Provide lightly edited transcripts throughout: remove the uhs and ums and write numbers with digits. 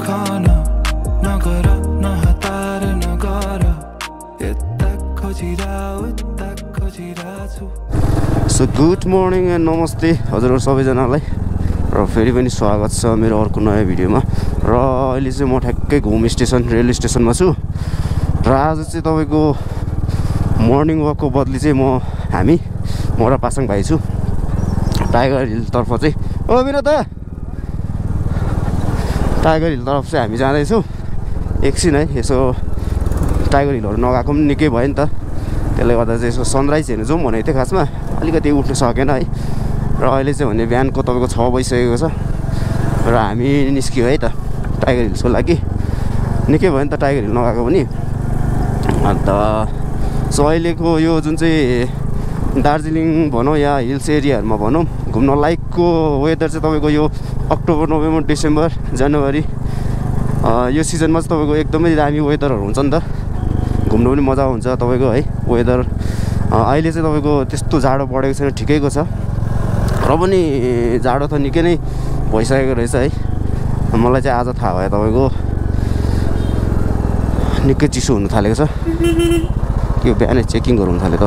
खाना नगर नहतार नगर यता खोजिरा उता खोजिरा छु। सो गुड मर्निङ एन्ड नमस्ते हजुरहरु सबैजनालाई र फेरि पनि स्वागत छ मेरो अर्को नयाँ भिडियोमा। र अहिले चाहिँ म ठ्याक्कै घुम स्टेसन रेलवे स्टेसनमा छु र आज चाहिँ तपाईको मर्निङ वकको बदली चाहिँ हामी म र पासाङ भाइ छु टाइगर हिल तर्फ चाहिँ। ओ विनोद टाइगर हिल तर्फ चाहिँ हामी जाँदैछौँ। एकछिन है यसो टाइगर हिलहरू नगएको पनि निकै भयो नि त, त्यसले गर्दा चाहिँ यसो सनराइज हेर्नु जाउँ भनेको थियो। खासमा अलिकति उठ्नु सकेन है र अहिले चाहिँ भने बिहानको तपाईँको 6 बजिसकेको छ र हामी निस्क्यौँ है त टाइगर हिल्सको लागि। निकै भयो नि त टाइगर हिल नगएको पनि। अन्त सो अहिलेको यो जुन चाहिँ दार्जिलिङ भनौँ या हिल्स एरियाहरूमा भनौँ घुम्न लायकको वेदर चाहिँ तपाईँको यो अक्टोबर नोभेम्बर डिसेम्बर जनवरी यो सिजनमा चाहिँ तपाईँको एकदमै दामी वेदरहरू हुन्छ नि त, घुम्नु पनि मजा हुन्छ तपाईँको है वेदर। अहिले चाहिँ तपाईँको त्यस्तो जाडो बढेको छैन, ठिकैको छ र पनि जाडो त निकै नै भइसकेको रहेछ है। मलाई चाहिँ आज थाहा भयो तपाईँको निकै चिसो हुनु थालेको छ। यो बिहानै चेकिङहरू हुन थाल्यो त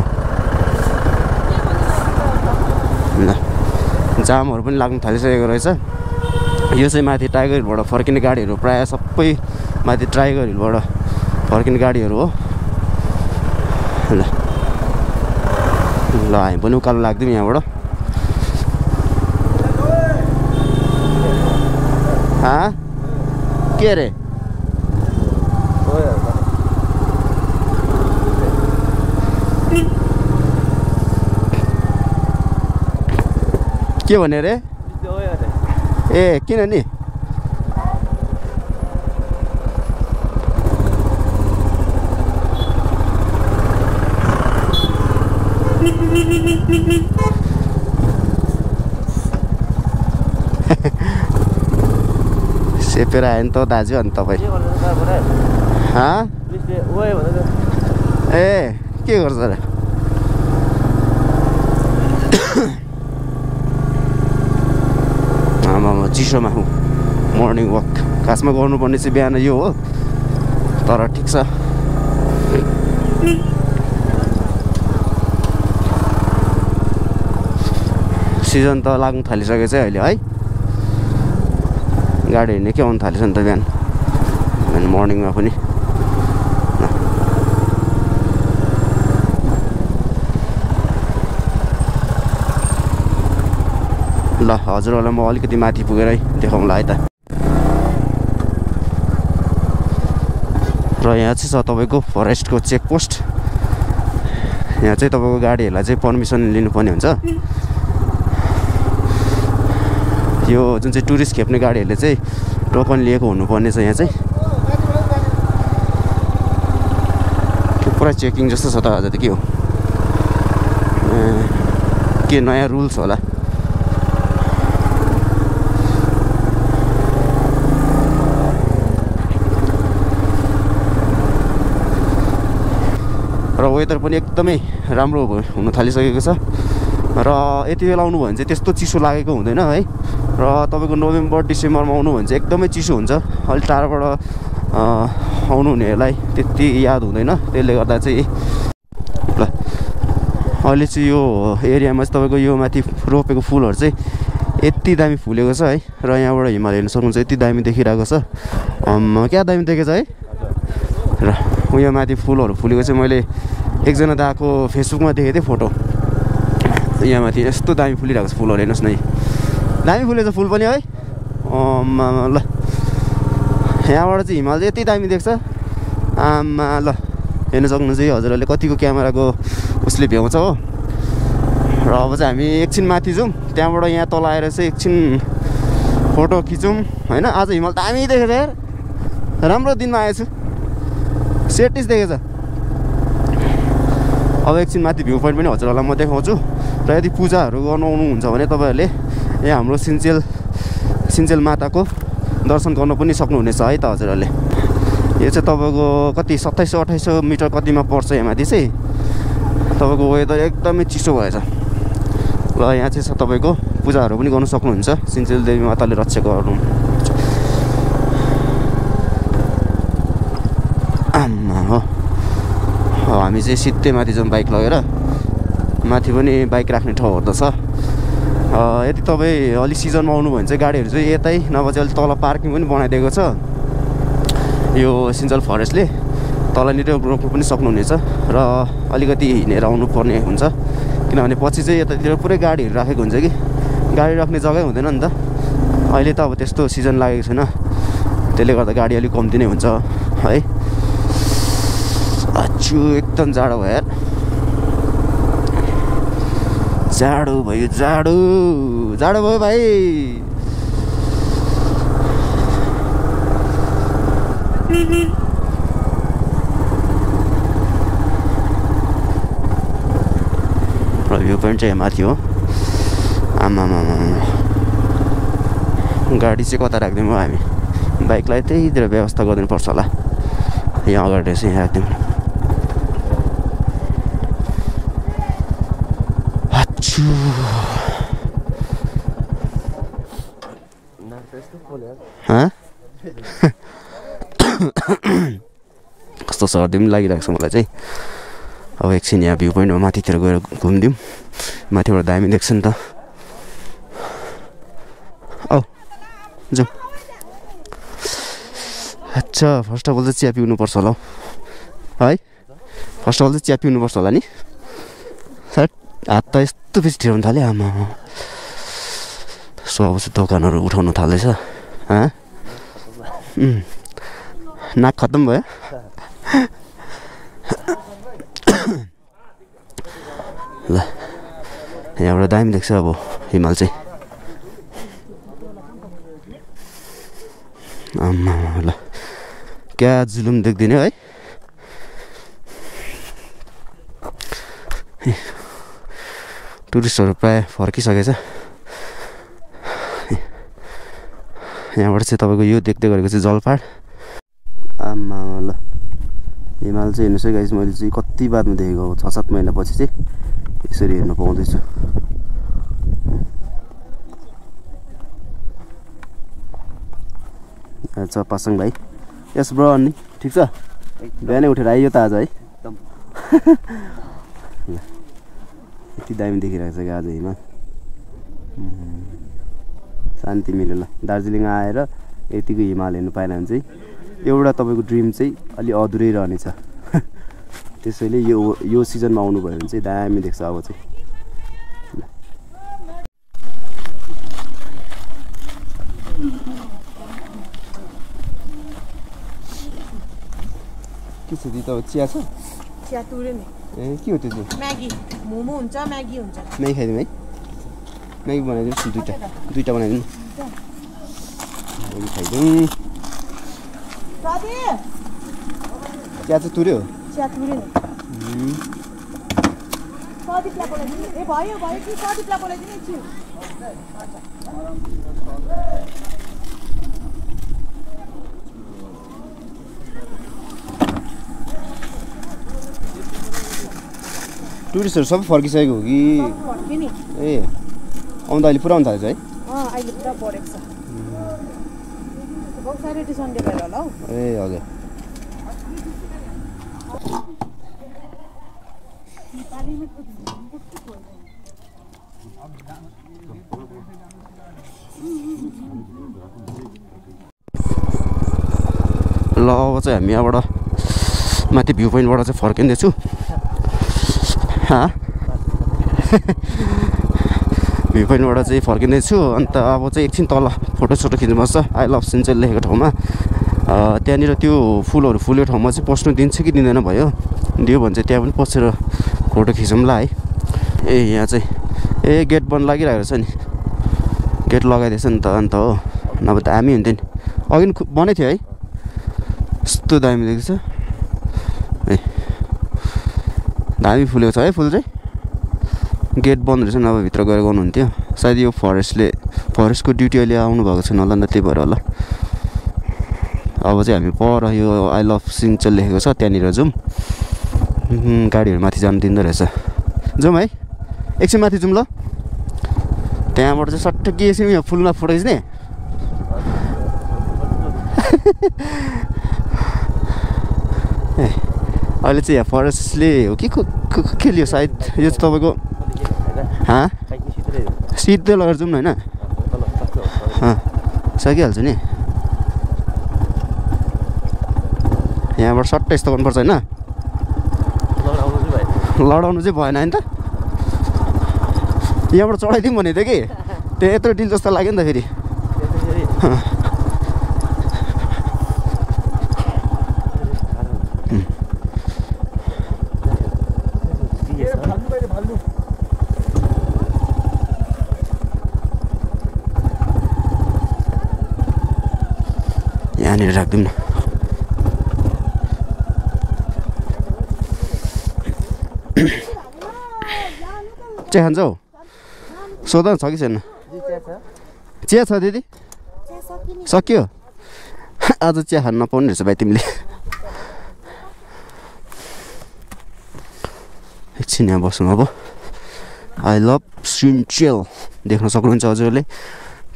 ल, जामहरू पनि लाग्नु थालिसकेको रहेछ। यो चाहिँ माथि टाइगर हिलबाट फर्किने गाडीहरू प्रायः सबै माथि टाइगर हिलबाट फर्किने गाडीहरू हो। ल ल हामी पनि उकालो लाग्दिउँ यहाँबाट। के अरे के भने रे? ए किन नि सेपेर आयो नि त दाजु अनि तपाईँ। ए के गर्छ र? आमामा चिसोमा हो मर्निङ वक। खासमा गर्नुपर्ने चाहिँ बिहान यो हो, तर ठिक छ। सिजन त लाग्नु थालिसकेको छ अहिले है, गाडीहरू निकै आउनु थालेछ नि त बिहान मर्निङमा पनि। ल हजुरहरूलाई म अलिकति माथि पुगेरै देखाउँला है त। र यहाँ चाहिँ छ तपाईँको फरेस्टको चेकपोस्ट। यहाँ चाहिँ तपाईँको गाडीहरूलाई चाहिँ पर्मिसन लिनुपर्ने हुन्छ। यो जुन चाहिँ टुरिस्ट खेप्ने गाडीहरूले चाहिँ टोकन लिएको हुनुपर्ने छ। यहाँ चाहिँ पुरा चेकिङ जस्तो छ त आज त। के हो के नयाँ रुल्स होला? र वेदर पनि एकदमै राम्रो हुन थालिसकेको छ र यति बेला आउनु भने चाहिँ त्यस्तो चिसो लागेको हुँदैन है। र तपाईँको नोभेम्बर डिसेम्बरमा आउनु भने चाहिँ एकदमै चिसो हुन्छ। अलिक टाढोबाट आउनु हुनेहरूलाई त्यति याद हुँदैन, त्यसले गर्दा चाहिँ ल अहिले चाहिँ यो एरियामा चाहिँ तपाईँको यो माथि रोपेको फुलहरू चाहिँ यति दामी फुलेको छ है। र यहाँबाट हिमाल हेर्न सक्नुहुन्छ, यति दामी देखिरहेको छ। क्या दामी देखेछ है। र उयो माथि फुलहरू फुलेको चाहिँ मैले एकजना दाको फेसबुकमा देखेको थिएँ फोटो। यहाँ माथि यस्तो दामी फुलिरहेको छ फुलहरू, हेर्नुहोस् न दामी फुलेको छ फुल पनि है। ल यहाँबाट चाहिँ हिमाल चाहिँ यति दामी देख्छ आमा। ल हेर्नु सक्नुहुन्छ है हजुरहरूले कतिको क्यामेराको उसले भ्याउँछ हो। र अब चाहिँ हामी एकछिन माथि जाउँ, त्यहाँबाट यहाँ तल आएर चाहिँ एकछिन फोटो खिचौँ होइन। आज हिमाल दामी देखेछ यार, राम्रो दिनमा आएछु, सेटिस देखेछ। अब एकछिन माथि भ्यू पोइन्ट पनि हजुरहरूलाई म देखाउँछु। र यदि पूजाहरू गर्नु आउनुहुन्छ भने तपाईँहरूले यहाँ हाम्रो सिन्चेल माताको दर्शन गर्नु पनि सक्नुहुनेछ है त हजुरहरूले। यो चाहिँ तपाईँको कति 2700-2800 मिटर कतिमा पर्छ यहाँ माथि चाहिँ। तपाईँको वेदर एकदमै चिसो भएछ। ल यहाँ चाहिँ छ तपाईँको पूजाहरू पनि गर्नु सक्नुहुन्छ सिन्चेल देवी माताले रक्षा गर्नु आम्मा हो हामी चाहिँ सिधै माथि जाउँ बाइक लगेर माथि पनि बाइक राख्ने ठाउँहरू त छ यदि तपाईँ अलि सिजनमा आउनुभयो भने चाहिँ गाडीहरू चाहिँ यतै नभए चाहिँ अलिक तल पार्किङ पनि बनाइदिएको छ यो सिन्चेल फरेस्टले तलनिर रोक्नु पनि सक्नुहुनेछ र अलिकति हिँडेर आउनु पर्ने हुन्छ किनभने पछि चाहिँ यतातिर पुरै गाडीहरू राखेको हुन्छ कि गाडी राख्ने जग्गै हुँदैन नि त अहिले त अब त्यस्तो सिजन लागेको छैन त्यसले गर्दा गाडी अलिक कम्ती नै हुन्छ है अचु एकदम जाडो भयो यार जाडो भयो जाडो जाडो भयो भाइ भ्यू पोइन्ट चाहिँ माथि हो आमामा गाडी चाहिँ कता राख्दिउँ हो हामी बाइकलाई त्यहीतिर व्यवस्था गरिदिनु पर्छ होला यहाँ अगाडि चाहिँ यहाँ राख्दिउँ कस्तो सर्दी पनि लागिरहेको छ मलाई चाहिँ अब एकछिन यहाँ भ्यू पोइन्टमा माथितिर गएर घुमिदिउँ माथिबाट दामी देख्छ नि त औ जाउँ अच्छा फर्स्ट अफ अल चाहिँ चिया पिउनुपर्छ होला है फर्स्ट अफ अल चाहिँ चिया पिउनुपर्छ होला नि सायद हात त यस्तो बेसी ठिराउनु थाल्यो आमा सो अब चाहिँ दोकानहरू उठाउनु थाल्दैछ नाक खत्तम भयो ल यहाँबाट दामी देख्छ अब हिमाल चाहिँ आम्मा ल क्या जुलुम देख्दिने है टुरिस्टहरू प्रायः फर्किसकेछ यहाँबाट चाहिँ तपाईँको यो देख्दै गरेको चाहिँ जलपाड आम्मा ल हिमाल चाहिँ हेर्नुहोस् है गाइस मैले चाहिँ कति बादमा देखेको 6-7 महिनापछि चाहिँ यसरी हेर्न पाउँदैछु अच्छा पासाङ भाइ यस ब्रो अनि ठिक छ बिहानै उठेर आइयो त आज है एकदम यति दामी देखिरहेको छ कि आज हिमाल शान्ति मिल्यो ल दार्जिलिङ आएर यतिको हिमाल हेर्नु पाएन भने चाहिँ एउटा तपाईँको ड्रिम चाहिँ अलि अधुरै रहनेछ त्यसैले यो सिजनमा आउनुभयो भने चाहिँ दामी देख्छ अब चाहिँ के छ दिदी त चिया छ चिया तुरे नि ए के हो त्यो चाहिँ म्यागी मोमो हुन्छ म्यागी हुन्छ म्यागी खाइदिउँ है म्यागी बनाइदिनुहोस् दुईवटा बनाइदिनु म्यागी खाइदिउँ चिया चाहिँ तुर्यो चिया तुरे नि सदीपलाई बोलाइदिनु ए भयो भयो कि सदीपलाई बोलाइदिनु एकछिन टुरिस्टहरू सबै फर्किसकेको हो कि ए आउँदा अहिले पुरा आउनु थालेछ है अहिले पुरा बढेको छ सैटरडे सन्डे भएर होला हौ ए हजुर ल अब चाहिँ हामी यहाँबाट माथि भ्यू पोइन्टबाट चाहिँ फर्किँदैछु भ्यू पोइन्टबाट चाहिँ फर्किँदैछु अन्त अब चाहिँ एकछिन तल फोटोसोटो खिच्नुपर्छ आई लभ सिन्चेल लेखेको ठाउँमा त्यहाँनिर त्यो फुलहरू फुलेको ठाउँमा चाहिँ पस्नु दिन्छ कि दिँदैन भयो दियो भने चाहिँ त्यहाँ पनि पसेर फोटो खिचौँला है ए यहाँ चाहिँ ए गेट बन्द लागिरहेको छ नि गेट लगाइदिएछ नि त अन्त हो नभए त हामी हुन्थ्यो नि अघि बनै थियो है यस्तो दामी देख्छ ए दामी फुलेको छ है फुल चाहिँ गेट बन्द रहेछ नभए भित्र गएर गर्नुहुन्थ्यो सायद यो फरेस्टको ड्युटी अहिले आउनुभएको छैन होला नि त त्यही भएर होला अब चाहिँ हामी पर यो आई लभ सिन्चेल लेखेको छ त्यहाँनिर जाउँ गाडीहरू माथि जानु दिँदो रहेछ जाउँ है एकछिन माथि जाउँ ल त्यहाँबाट चाहिँ सट्ट के एकछिन यहाँ फुलमा फोटो खिच्ने ए अहिले चाहिँ यहाँ फरेस्टले हो कि खेल्यो सायद यो चाहिँ तपाईँको सिधै लगेर जाउँ न होइन सकिहाल्छु नि यहाँबाट सट्ट यस्तो गर्नुपर्छ होइन लडाउनु चाहिँ भएन नि त यहाँबाट चढाइदिउँ भनेको थियो कि त्यो यत्रो डिल जस्तो लाग्यो नि त फेरि यहाँनिर राखिदिउँ न चिया खान्छौ सोध छ कि छैन चिया छ दिदी सक्यो आज चिया खानु नपाउने रहेछ भाइ तिमीले एकछिन यहाँ बस्नु अब आई लभ सिन्चेल देख्न सक्नुहुन्छ हजुरहरूले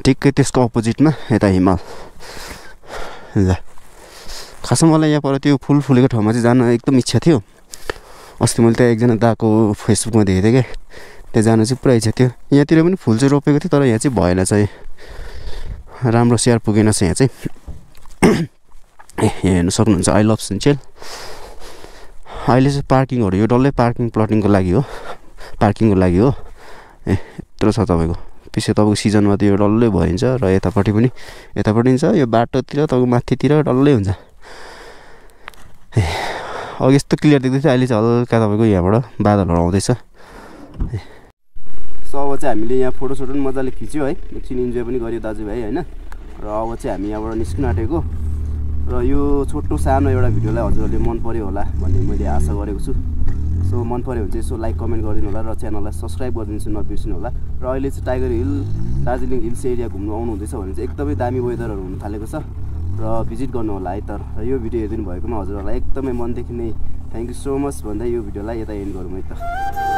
ठिक्कै त्यसको अपोजिटमा यता हिमाल ल खासमा मलाई यहाँ पर त्यो फुल फुलेको ठाउँमा चाहिँ जान एकदम इच्छा थियो अस्ति मैले त्यहाँ एकजना दाको फेसबुकमा देखेको थिएँ क्या त्यहाँ जानु चाहिँ पुरा इच्छा थियो यहाँतिर पनि फुल चाहिँ रोपेको थियो तर यहाँ चाहिँ भएन चाहिँ राम्रो स्याहार पुगेन छ यहाँ चाहिँ यहाँ हेर्नु सक्नुहुन्छ आई लभ सिन्चेल अहिले चाहिँ पार्किङहरू यो डल्लै पार्किङ प्लटिङको लागि हो पार्किङको लागि हो ए यत्रो छ तपाईँको पछि तपाईँको सिजनमा त यो डल्लै भइन्छ र यतापट्टि पनि छ यो बाटोतिर तपाईँको माथितिर डल्लै हुन्छ ए अघि यस्तो क्लियर देख्दै थियो अहिले चाहिँ हल्का तपाईँको यहाँबाट बादलहरू आउँदैछ सो अब चाहिँ हामीले यहाँ फोटोसोटो पनि मजाले खिच्यो है एकछिन इन्जोय पनि गऱ्यो दाजुभाइ होइन र अब चाहिँ हामी यहाँबाट निस्किन आँटेको र यो छोटो सानो एउटा भिडियोलाई हजुरहरूले मन पऱ्यो होला भन्ने मैले आशा गरेको छु सो मन पऱ्यो भने चाहिँ यसो लाइक कमेन्ट गरिदिनु होला र च्यानललाई सब्सक्राइब गरिदिनु नबिर्सिनु होला र अहिले चाहिँ tiger hill Darjeeling hills area घुम्नु आउनुहुँदैछ भने चाहिँ एकदमै दामी वेदरहरू हुन थालेको छ र भिजिट गर्नु होला है त र यो भिडियो हेरिदिनु भएकोमा हजुरहरूलाई एकदमै मनदेखि नै थ्याङ्क यू सो मच भन्दै यो भिडियोलाई यता एन्ड गरौँ है त